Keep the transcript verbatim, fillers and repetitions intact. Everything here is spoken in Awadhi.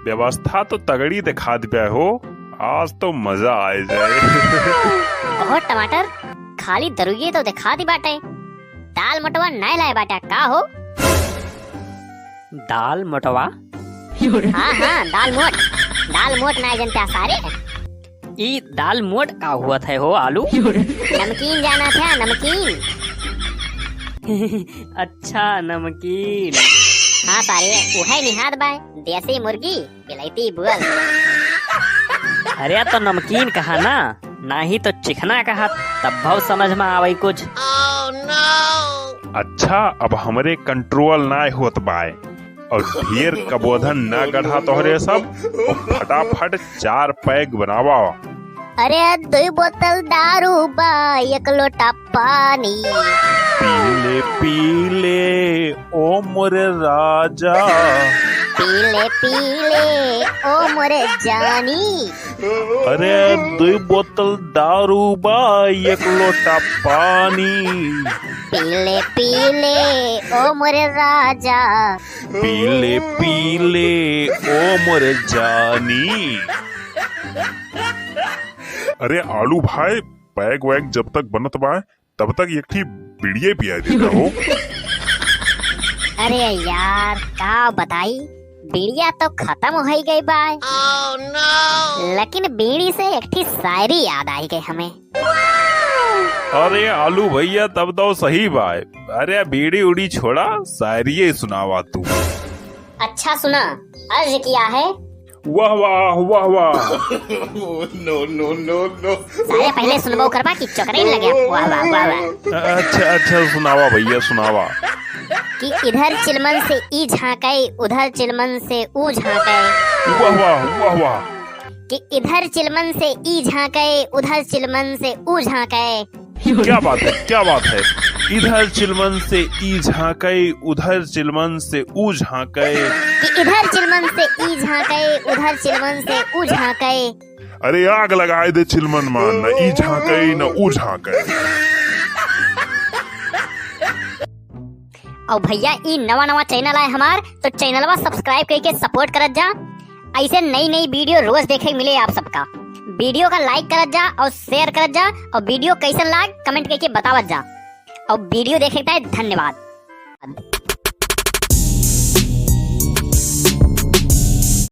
व्यवस्था तो तगड़ी दिखा दिया हो, आज तो मजा आए जाए। बहुत टमाटर, खाली दरुइये तो दिखा दी बाटे, दाल मोटवा नाय लाए बाटे का हो? दाल मोटवा? हाँ, हाँ, दाल मोट, दाल मोट नाय जनते सारे। ई दाल मोट का हुआ था हो आलू? नमकीन जाना था, नमकीन। अच्छा, नमकीन। हाँ सारे, उहे निहाद बाय, देसी मुर्गी, बिलायती बुअल। अरे तो नमकीन कहा ना, नाही तो चिकना कहा, तब भाव समझ में आवई कुछ। अच्छा, अब हमरे control नाय होत बाय। और ढेर कबोधन ना गढ़ा तोहरे सब, और फटाफट चार पैग बनावा। अरे, दुई बोतल दारू बा, एक लोटा पानी। पी ले, पी ले, ओ मोरे राजा। पी ले, पी ले, ओ मोरे जानी। अरे, दुई बोतल दारू बा, एक लोटा पानी। पी ले, पी ले, ओ मोरे राजा। पी ले, पी ले, ओ मोरे जानी। अरे आलू भाई, पैग वैग जब तक बनत बा, तब तक एक ठी बीड़िये पिया देता हो। अरे यार, का बताई, बीड़िया तो खत्म होइ गई बा। लेकिन बीड़ी से एक ठी शायरी याद आई गई हमें। अरे आलू भैया, तब तो सही बा। अरे बीड़ी उड़ी छोड़ा, शायरिये सुनावा तू। अच्छा सुना, अर्ज किया है। वाह वाह, वाह वाह। No, no, no, no। सारे पहले सुनबो करबा कि चोकरेन लगे। वाह वाह, वाह वाह। अच्छा, अच्छा, सुनावा भैया, सुनावा। कि इधर चिलमन से ई झांके, उधर चिलमन से ऊ झांके। वाह वाह, वाह वाह। कि इधर चिलमन से ई झांके, उधर चिलमन से ऊ झांके। क्या बात है, क्या बात है। इधर चिलमन से ई झांके, उधर चिलमन से ऊ झांके। कि इधर चिलमन से ई झांके, उधर चिलमन से ऊ झांके। अरे आग लगाए दे चिलमन मा, न ई झांके, न ऊ झांके। और भैया, ई नवा नवा channel आए हमार, तो channelवा subscribe करके support करत जा। ऐसे नई नई video रोज देखे मिले आप सबका। Video का like करत जा और share करत जा, और video कैसन लाग comment करके बतावत जा। और video देखे के धन्यवाद।